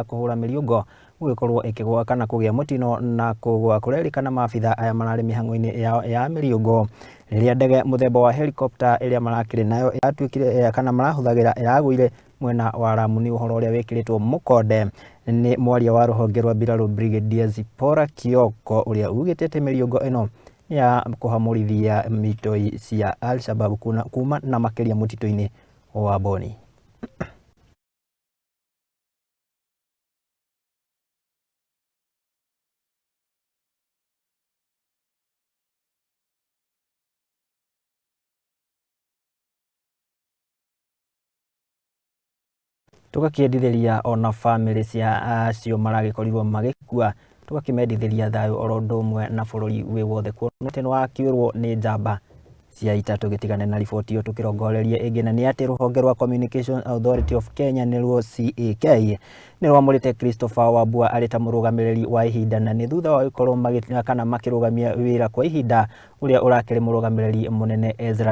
Kũhũra mĩriũngo gũgĩkorwo ĩkĩgwa kana kũgĩa mũtino na kũgwa. Kũrerĩkana maabitha aya mararĩ mĩhang'o-inĩ yao ya mĩriũngo rĩrĩa ndege mũthemba wa helicopter ĩrĩa marakĩrĩ nayo yatuĩkire kana marahũthagĩra ĩragũire mwena wa Lamu. Nĩ ũhoro ũrĩa wĩkĩrĩtwo mũkonde nĩ mwaria wa rũhonge rwa mbirarũ Brigadier Zipporah Kioko, ũrĩa ugĩte atĩ mĩriũngo ĩno nĩ ya kũhamũrithia mitoi cia Al-Shabab kuma na makĩria mũtitũ-inĩ wa Boni. Tũgakĩendithĩria ona bamĩrĩ cia acio maragĩkorirwo magĩkua, tũgakĩmendithĩria thayũ oro ũndũ ũmwe na bũrũri wĩ wothe, kuona atĩ nĩwakĩũrwo nĩ njamba cia ita. Tũgĩtigane na riboti ĩyo tũkĩrongorerie ĩngĩ, na nĩ atĩ rũhonge rwa Communication Authority of Kenya, nĩruo CAK, nĩ rwamũrĩte Christopher Wambua arĩ ta mũrũgamĩrĩri wa ihinda, na nĩ thutha wa gũkorwo kana makĩrũgamia wĩra kwa ihinda ũrĩa ũrakĩrĩ mũrũgamĩrĩri mũnene Ezra.